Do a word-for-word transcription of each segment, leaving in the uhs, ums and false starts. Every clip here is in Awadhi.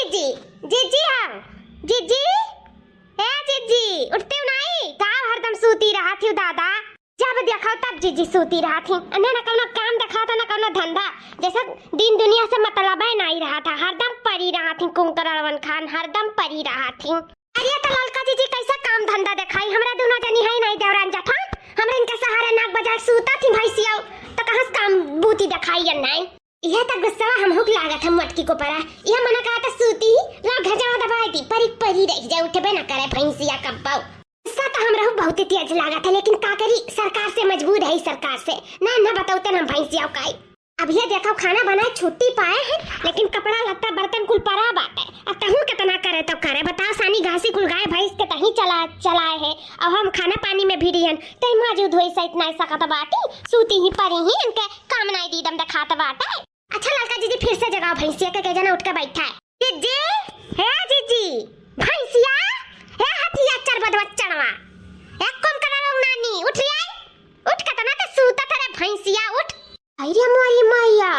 जी, जीजी आओ। जीजी, ए जीजी, उठतेउ नाई? का हरदम सूती रहत हिउ दादा? जब देखो तब जीजी सूती रहत ही। अने न कउनो काम देखात, न कउनो धंधा। जैसे दिन दुनिया से मतलबे नाई रहत है, हरदम परी रहत ही, कुंकरवन खान हरदम परी रहत ही। अरे त ललका जीजी कैसा काम धंधा देखाई? हमरा दुनो जनी है नाई देवरान जेठान, हमरा इनके सहारे नाक बजाए सूतत ही भैंसिया, त कहाँ से काम बूती देखाई या नाई? इहे त गुस्सा हमहू के लागत है मोटकी को परा। इहे मना कहा त सूती, ला घर जावा दबाई दी, परी परी रह जाए, उठबे न करे भैंसिया कब्बो। गुस्सा त हमरहू बहुते तेज लागत है, लेकिन का करी, सरकार से मजबूर है, सरकार से। ना, ना बतौते ना भैंसिया काई। अब ये देखो खाना बनाए छुट्टी पाए हैं, लेकिन कपड़ा लत्ता बर्तन कुल परा बाटे। अब तहूँ केतना करे तो करे, बताओ सानी घासी कुल गाय भैंस के तहीं चला, चलाए है। अब हम खाना पानी में भिड़ी हन, ते माजू धोई सहित नाई सकत बाटी, सूती ही परी ही, इनके काम नाई दीदम देखात बाटे। अच्छा ललका जीजी फिर से जगाओ भैंसिया के, के जना उठ के बैठा है। जीजी, हे जीजी, भैंसिया, हे हथिया चरबदवा चढ़वा, हे कुंकरवा नानी, उठ रे, उठ केतना ते सूतत रे भैंसिया, उठ। अरे मोरी मैया,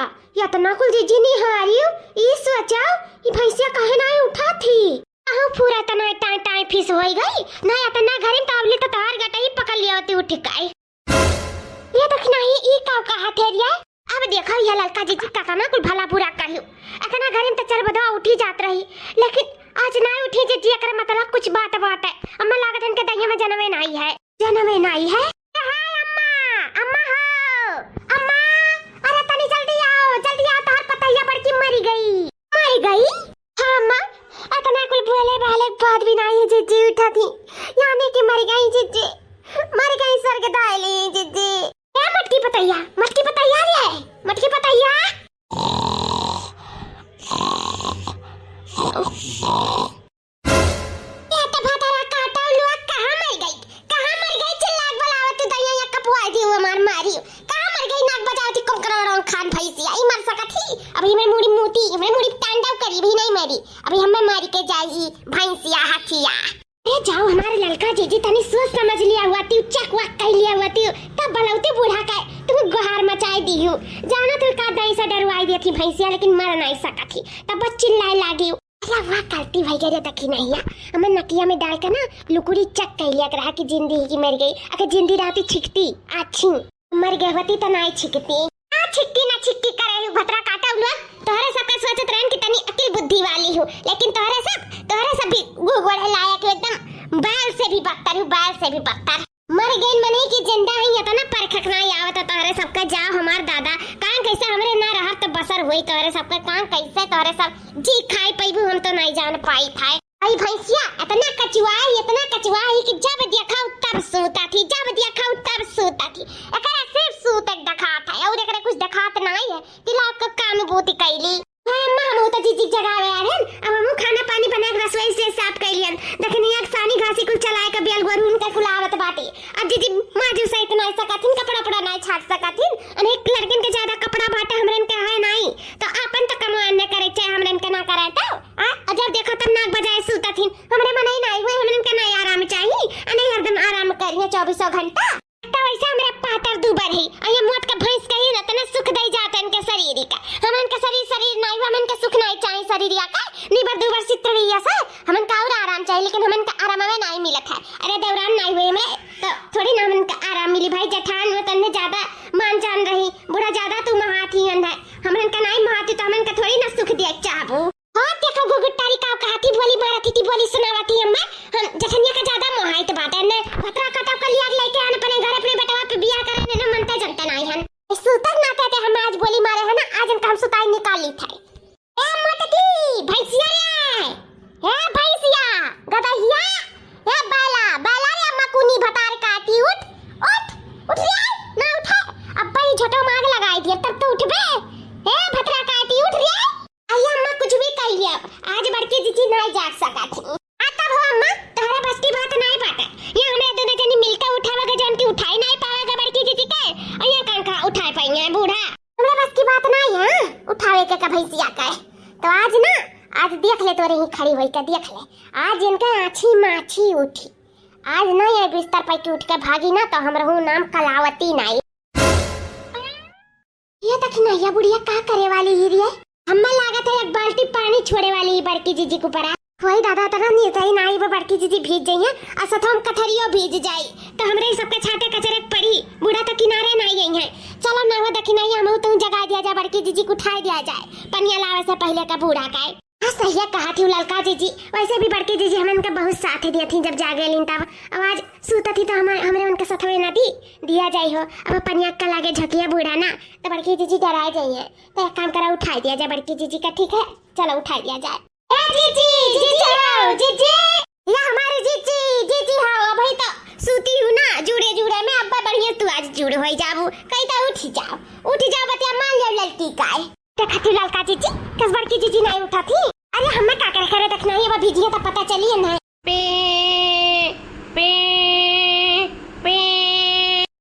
एतना कुल जीजी निहारियो, ई सोचो, ई भैंसिया काहे नाई उठत ही? अहो पूरा तना टाई टाई फीस होई गई, ना एतना घरे में तो अबली तो तोहार गटई पकड़ लिया होती उठ के। ये देख नहीं, ई का कहत है रे? अब देखो ये ललका जीजी कतना कुल भला बुरा कहियो। एतना घरे में तो चरबदवा उठी जात रही, लेकिन आज नाई उठी जीजी, एकरे मतलब कुछ बात बाटे। अम्मा लागत है इनके दहिया में जनमे नाई है। जनमे नाई है? हाय अम्मा, अम्मा हो, अम्मा, अरे तनी जल्दी आओ, जल्दी आओ, तोहर पतैया बड़की मरी गई। मरी गई? हाँ अम्मा, एतना कुल बोले भाले के बाद भी नाई जीजी उठत ही, यानी कि मरी गई जीजी, मरी गई स्वर्ग दायली जीजी। ए मटकी पतैया, मटकी पतैया रे, मटकी पतैया। ए त भतरा काटा लोग कहाँ मर गई? कहाँ मर गई? चिल्ला के बुलावत तू दैया या कपुआ दी वो मार मारी। कहाँ मर गई नाक बजावती कुंकरौड़ौन खान भैंसिया? ई मर सकत ही? अभी हमरे मुड़ी मूती, हमरे मुड़ी तांडव करी, भी नहीं मरी। अभी हमें मारी के जाई भैंसिया हथिया। अरे जाओ हमारे ललका जीजी तनी सोच समझ लिया हुआ ती, चक वक कह लिया हुआ ती, तब बलौती बूढ़ा का तुम गुहार मचाए दी हो। जाना तू का दाई से डरवाई दी थी भैंसिया, लेकिन मर नहीं सकत ही। तब बस चिल्लाए लागी। अरे वाह गलती भई गे रे दखिनहिया, हमें नकिया में डाल के ना लुकुरी चक कह लिया रहा कि जिंदी ही कि मर गई। अगर जिंदी रहती छिकती आछी, मर गए होती तो नाई छिकती। ना छिक्की ना छिक्की करे हूँ भतरा काटा लोग। तोहरे सबके सोचत रहन कि तनी अकिल बुद्धि वाली हूँ, लेकिन तोहरे सब, तोहरे सब भी गुगोड़े लायक हो, एकदम बैल से भी बदतर हूँ, बैल से भी बदतर। मर गइन मने कि जिंदा हई, एतना परखक नाई आवत है तोहरे सबके। जाओ हमार दादा, कान कैसे हमरे ना रहब तो बसर होई तोहरे सबके। कान कैसे तोहरे सब जी खाई पैबू, हम तो नाई जान पाई था। आई भैंसिया एतना कचुआई, एतना कचुआई कि जब देखा तब सूता थी, जब देखा तब सूता थी। एकरा सिर्फ सूत एक दखात है और एकरा कुछ दखात नाई है कि लाग के काम बूती कैली। हाँ अम्मा, हमहू तो जीजी जगावे आ रहन। अब हमहू खाना पानी बना के रसोई से साफ कर लियन। देखनी एक सानी घासी कुल चलाए के बेल गोरू उनके कुलावत बाटी। अब जीजी माजू सहित नाई सकथिन, कपड़ा उपड़ा नाई छाट सकथिन। अनेक लड़किन के ज्यादा कपड़ा बाटे, हमरन के है नाई। तो आपन तो कमवा न करे, चाहे हमरन के ना करे तो। आ, आ जब देखो तब नाक बजाए सूतथिन। हमरे मनई नाई हुए, हमरन के नाई आराम चाही। आ नहीं हरदम आराम करिए चौबीसों घंटा। त वैसे हमरा पातर दूबर है, आ ये मोट के भैंस कही न, तने सुख दे जात इनके शरीर का। हमन के शरीर, शरीर नाई हुआ, हमन के सुख नाई चाही शरीर या का, निबर दूबर चित्र रही ऐसा, हमन का और आराम चाही, लेकिन हमन का आराम में नाई मिलत है। अरे देवरान नाई हुए हमरे, तो थोड़ी ना हमन का आराम मिली भाई, जेठान में तन्ने ज्यादा मान जान रही, बूढ़ा ज्यादा तू महाती हन है, हमन का नाई महाती तो हमन का थोड़ी ना सुख दिया चाहबू। हाँ, देखो गुगुटारी का कहती बोली मारती थी, बोली सुनावती अम्मा। हम जखनिया का ज्यादा मोहाइत बाटे ने, भतरा कटव कर लिया लेके आन अपने घर, अपने बेटवा पे बियाह करे ने, ना मनता जनता नाई हन। सूतत नाते ते हम आज बोली मारे है ना, आज इनका हम सुताई निकाली थे। ए मोटकी, भैंसिया रे, ए भैंसिया, गदहिया, ए बैला, बैला रे मकुनी भतार काटी, उठ, उठ, उठ रे, ना उठे। अब भाई झोटो माग लगाई दिया, तब तो उठबे। ए भतरा काटी, उठ रे। अरे अम्मा कुछ भी कह लिया, आज बड़की जीजी नाई जाग सकत ही। आ तब हो अम्मा, तोहरे बस की बात नाई बाटे। ये हमरे दोनों जनी मिलके उठावे के जौन की उठाई नाई पावे के बड़की जीजी के, और ये कान का उठाए पाई है बूढ़ा। हमरे बस की बात नाई है उठावे के का भैंसिया के। तो आज ना, आज देख ले तोरे ही खड़ी होई के देख ले। आज इनके आछी माछी उठी। आज ना ये बिस्तर पर की उठ के भागी ना तो हमरहू नाम कलावती नाई। ये दखिनहिया बुढ़िया का करे वाली ही रे? हम्मे लागत है एक बाल्टी पानी छोड़े वाली ई बड़की जीजी के ऊपर आ। वही दादा, तना नहीं सही ना, ई बड़की जीजी भीज जाइए, आ सथवा में कथरियो भीज जाई, तो हमरे सबके छाटे कचरे के पड़ी। बूढ़ा तो किनारे ना आई है। चलो ना, वो दखिनाई हम तो जगा दिया जाए, बड़की जीजी को उठाई दिया जाए, पनिया लावे से पहले का बूढ़ा का। हाँ, सही कहा थी ललका जीजी। वैसे भी बड़की जीजी हमन का बहुत साथ दिया थी, जब जागे लीन तब। अब आज सूता थी तो हमरे, हमरे उनके सथवे ना दी, दिया जाई हो। अब पनिया का लागे झकिया बूढ़ा ना, तो बड़की जीजी डराए जाइए। तो एक काम करा, उठाई दिया जाए बड़की जीजी का, ठीक है? चलो उठाई दिया जाए। ए जीजी, जीजी हो, जीजी। या हमारी जीजी, जीजी हो, अबही तो सूती हूँ ना, जुड़े जुड़े में अब्बा बढ़िया तू आज जुड़ होई जाबू। कही तो उठी जाओ, उठी जाओ, बतिया मान लो ललकी का। देखा थी ललका जीजी, कस बड़की जीजी नहीं उठा थी। अरे हमें का करे, करे देखना ही, अब भीजिए तो पता चलिए ना। पे, पे, पे।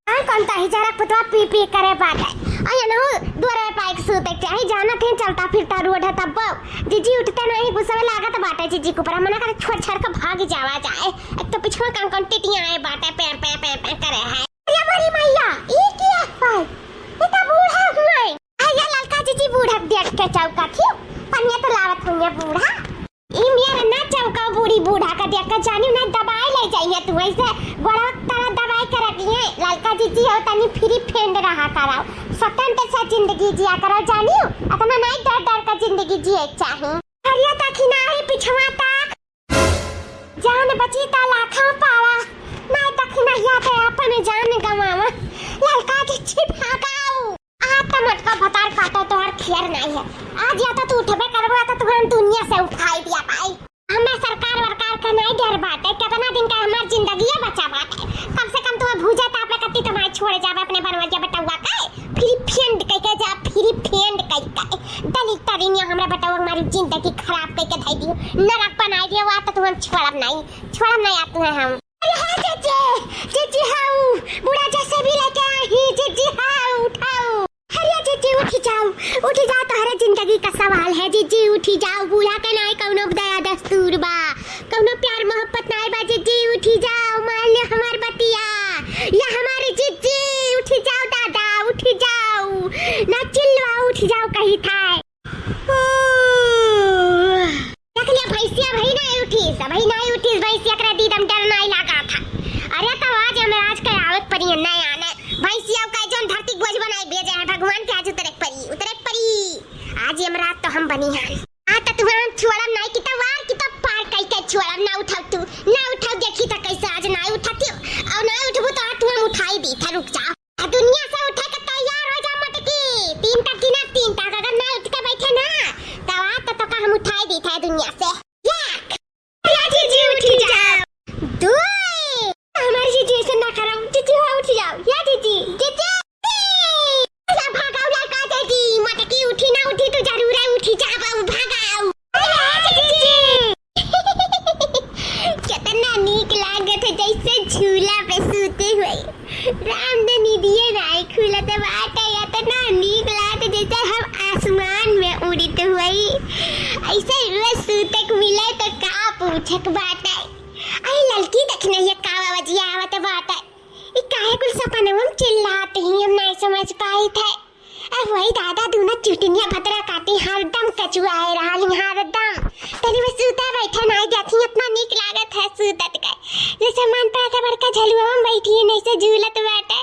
हाँ, कौन ताही जरा पुतवा पी पी करे बाटे। अरे नहु, दुआरे पाइक सूते के चाही, जाना थे चलता फिरता रोड है तब। जीजी उठते नहीं, गुस्सा में लागत बाटे जीजी के ऊपर। मना करे छोड़ छाड़ के भाग जावा जाए। एक तो पिछवा कौन कौन टिटियाँ आए बाटे, पे, पे, पे, पे करे है। अरे हमारी मैया, ई क्या है? ये तो बूढ़ा हुआ है। आ, ये ललका जीजी बूढ़ा देख के चौका थी। पनिया तो लावत हुई है बूढ़ा। ई मेरा ना चौका बूढ़ी बूढ़ा का देख के जानी ना दबाए ले जाइए तू ऐसे गोड़वा तरह दबाए कर रखी है। ललका जीजी हो तनी फ्री फील्ड रहा कराओ। स्वतंत्र से जिंदगी जिया करो जानियो। इतना नहीं डर डर का जिंदगी जिए चाही। अरे तखी ना है पिछवा तक। जान बची ता लाखा पावा। ना तखी ना या ते अपन जान गवावा। ललका जीजी भागाओ। आ त मटका भतार काटो, तोहर खैर नहीं है। आज या तो तू उठबे करबो, या तो तुहन दुनिया से उठाई दिया भाई। हमें सरकार वरकार का नहीं डर बाटे, कितना दिन का हमार जिंदगी बचा बाटे। कम से कम तुम्हें भूजा ताप ले कत्ती तुम्हारे छोड़ जावे अपने बनवरिया बेटवा के। फ्री फील्ड कह के जा, फ्री फील्ड कह के। दलित तरीनिया हमरा बेटवा हमारी जिंदगी खराब कह के धई दियो, नरक बनाई दियो। आ तो तुहन छोड़ब नहीं, छोड़ब नहीं आ तुहन हम। अरे हाँ जीजी, जीजी हाउ, बूढ़ा जैसे भी लेके आई, जीजी हाउ, उठाओ। अरे जीजी उठी जाओ, उठी जाओ, तोहरे जिंदगी का सवाल है जीजी, उठी जाओ। बूढ़ा के नाई कौनो दया दस्तूर बा, कौनो प्यार मोहब्बत नाई बा जीजी, उठी जाओ, मान ले हमार बतिया, या हमारी जीजी, उठी जाओ दादा, उठी जाओ, ना चिल्लाओ, उठी जाओ कही था। देख लिया भैंसिया, भाई नहीं उठीस, भाई नहीं उठीस भैंसिया, एकरा दीदम डर नहीं लागा था। अरे तो आज यमराज के आवत परी है, नहीं आने भैंसिया का जौन धरती बोझ बनाई भेजे है भगवान के, आज उतरे परी, उतरे परी। आज यमराज तो हम बनी हैं। आ तो तुम्हें हम छोड़ब नहीं, किता वार किता पार कई के छोड़ब ना, उठाओ तू ना उठाओ, देखी तो कैसे आज नहीं उठाती हो, और नहीं उठबू तो आज तुम्हें हम उठाई दी था, रुक जाओ। आ दुनिया से उठे के तैयार हो जा मटकी। तीन तक गिना, तीन तक अगर ना उठ के बैठे ना, तो आ तो, तो का हम उठाई दी था दुनिया से। एक। या जीजी उठी जाओ। दो। हमारी जीजी ऐसे ना करो। जीजी हो उठी जाओ। या जीजी, जीजी। या भागाओ ललका जीजी। मटकी उठी ना उठी तो जरूर है उठी जाओ, भागाओ। अरे जीजी। कितना नीक लागत है जैसे झूला पे सूते हुए। राम धनी दिए राय खुलत बाटे, इतना नीक लागत जैसे हम आसमान में उड़ित हुई। ऐसे रोज सूतक मिले तो का पूछक बाटे। अरे ललकी देखना ये का आवाजिया आवत बाटे। ई काहे कुल सपनवा में चिल्लात ही हम नहीं समझ पाई थे। अब वही दादा दूनो चुटिनिया भतरा काटी हरदम कचुआए रहल ही हरदम। तनी बस सूते बैठे नहीं जाती, इतना नीक लागत है सूतत के। जैसे मन पे के बड़का झलुआ में बैठी है, नहीं से झूलत बाटे।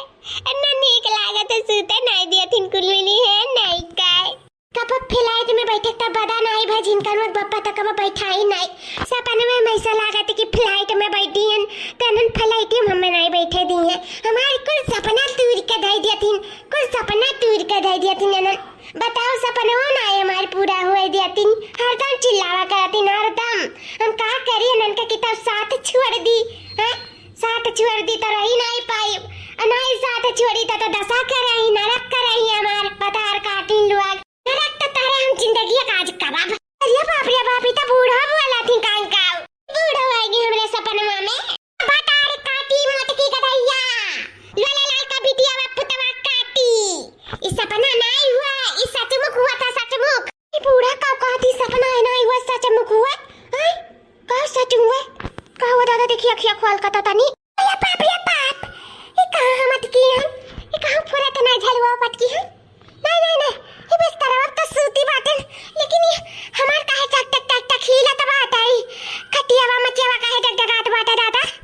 इतना नीक लागत है सूते नहीं दिया थिन कुल मिली है नहीं काय। कब फ्लाइट में बैठे तब बदा नहीं भाई झिनका में बप्पा तक अब बैठा ही नहीं। सपन में ऐसा लागत है कि फ्लाइट में बैठी हैं, तनन फ्लाइट में हमें नहीं बैठे दी हैं। हमारे कुल सपना तूर के दे दिया थिन, कुल सपना तूर के दे दिया थिन ननन। बताओ सपनवा ना आए हमारे पूरा हुए दिया थिन, हरदम चिल्लावा करती ना हरदम। हम का करी ननन का किताब साथ छोड़ दी, हैं? साथ छोड़ दी तो रही नहीं पाई, और नहीं साथ छोड़ी तो, तो दशा करे ही नरक करे ही हमार पतार काटिन लोग। नरक तो तारे हम जिंदगी का आज कबाब। अरे बाप रे बाप, ई तो बूढ़ा वाला थी कांकाऊ। बूढ़ा आएगी हमरे सपनवा में। बतार काटी मटकी गधैया। लाला लाल का बिटिया वा पुतवा काटी। ई सपना नहीं हुआ, ई सचमुख हुआ था, सचमुख। ई बूढ़ा का कहती सपना है नहीं हुआ, सचमुख हुआ। हैं? का सच हुआ? का हुआ दादा, देखी अखिया खोल का तनी। अरे बाप रे बाप। ई कहाँ हम अटकी हम? ई कहाँ फुरत ना झलुआ पटकी हम? नहीं, नहीं, नहीं, ये बिस्तरवा तो सूती बाटे, लेकिन ये हमार काहे टक, टक, टक, टक ही दादा,